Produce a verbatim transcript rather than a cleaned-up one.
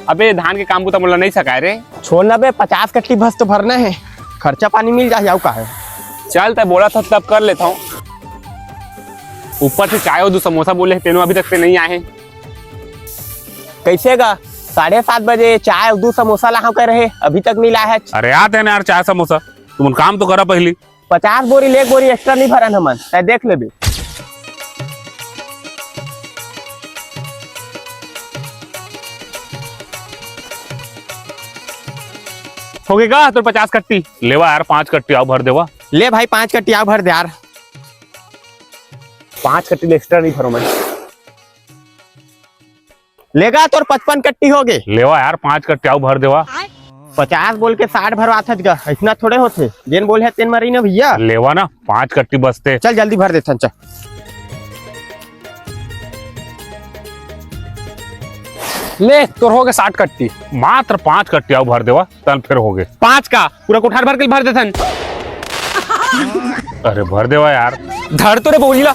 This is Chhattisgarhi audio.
अबे, धान के काम बुता मोला नहीं सकाय रे। छोड़ ना बे, पचास कट्टी बस तो भरना है, खर्चा पानी मिल जाही, अउ का है। चल, तैं बोलत हस तब कर लेथंव। ऊपर से चाय अउ दू समोसा बोले हे, तेनो अभी तक से नहीं आए हे। कइसे गा? साढ़े सात बजे चाय अउ दू समोसा लाहूं कहे रहे, अभी तक नहीं लाए हे। अरे, आते हैं ना यार, चाय समोसा। तुमन काम तो करा पहिली। पचास बोरी ले, एक बोरी extra नहीं भरन हमन, तैं देख लेबे। होगे का तोर पचास कट्टी? लेवा यार, पांच कट्टी अउ भर देवा। ले भाई, पांच कट्टी अउ भर दे यार। पांच कट्टी ले extra नहीं भरों मैं। ले गा, तोर पचपन कट्टी होगे। लेवा यार, पांच कट्टी अउ भर देवा। पचास बोल के साठ भरवाथस गा, अइसना थोड़े होथे, जेन बोले हे तेन म रही ना भैया। लेवा ना, पांच कट्टी बचथे। चल जल्दी भर देथन, चल। ले, तोर होगे साठ कट्टी। मात्र पांच कट्टी अउ भर देवा, तहन फेर होगे। पांच का? पूरा कोठार भर के भर देथन। अरे भर देवा यार। धर तो रे बोरी ला।